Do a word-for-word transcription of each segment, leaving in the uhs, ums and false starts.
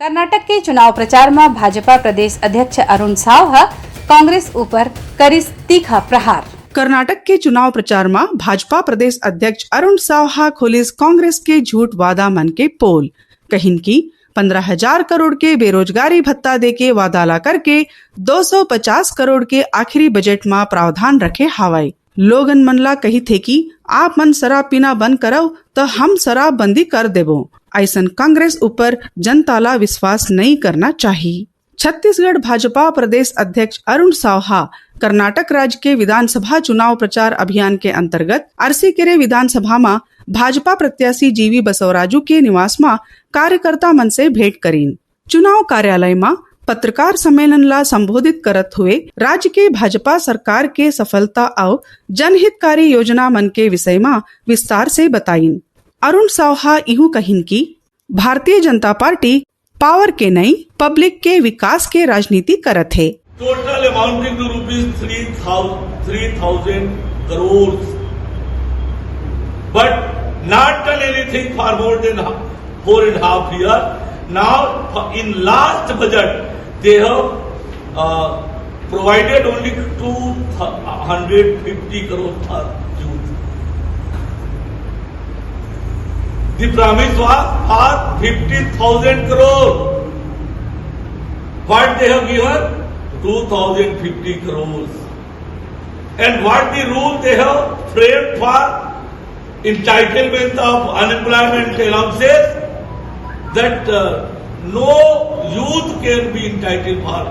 कर्नाटक के चुनाव प्रचार म भाजपा प्रदेश अध्यक्ष अरुण साव ह कांग्रेस ऊपर करिस तीखा प्रहार। कर्नाटक के चुनाव प्रचार म भाजपा प्रदेश अध्यक्ष अरुण साव ह खोलिस कांग्रेस के झूठ वादा मन के पोल। कहिन कि पंद्रह हजार करोड़ के बेरोजगारी भत्ता देके वादा ला करके दो सौ पचास करोड़ के आखिरी बजट म प्रावधान रखे हावय। लोगन मन ला कहिथे कि आप मन शराब पीना बंद करव, त हम शराबबंदी कर देबो। अइसन कांग्रेस ऊपर जनता ला विश्वास नइ करना चाही। छत्तीसगढ़ भाजपा प्रदेश अध्यक्ष अरुण साव ह कर्नाटक राज्य के विधानसभा चुनाव प्रचार अभियान के अंतर्गत अरसीकेरे विधानसभा म भाजपा प्रत्याशी जीवी बसवराजू के निवास म कार्यकर्ता मन से भेंट करीन। चुनाव कार्यालय म पत्रकार सम्मेलन ला संबोधित करत हुए राज्य के भाजपा सरकार के सफलता अउ जनहितकारी योजना मन के विषय म विस्तार से बताइन। अरुण साव ह इहू कहिन कि भारतीय जनता पार्टी पावर के नई, पब्लिक के विकास के राजनीति करत हे। Total amounting to rupees three thousand, three thousand crores. But not done anything for more than ha-, four and a half year. Now, in last budget, they have, uh, provided only two hundred fifty crore for youth. The promise was for fifty thousand crore. What they have given? Two thousand fifty crores. And what the rule they have framed for entitlement of unemployment allowances, that, uh, no youth can be entitled for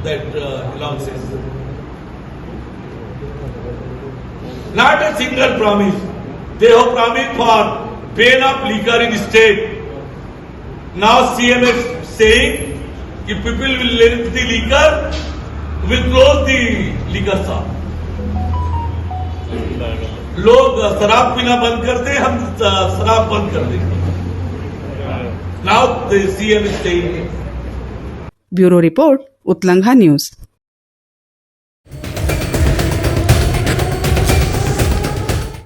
that, uh, allowances. Not a single promise. They have promised for ban of liquor in state. Now C M is saying, if people will leave the liquor, we'll close the liquor shop. लोग शराब पीना बंद कर दे, हम शराब बंद कर देंगे। Now the C M is saying it. Bureau report, Utlangha news.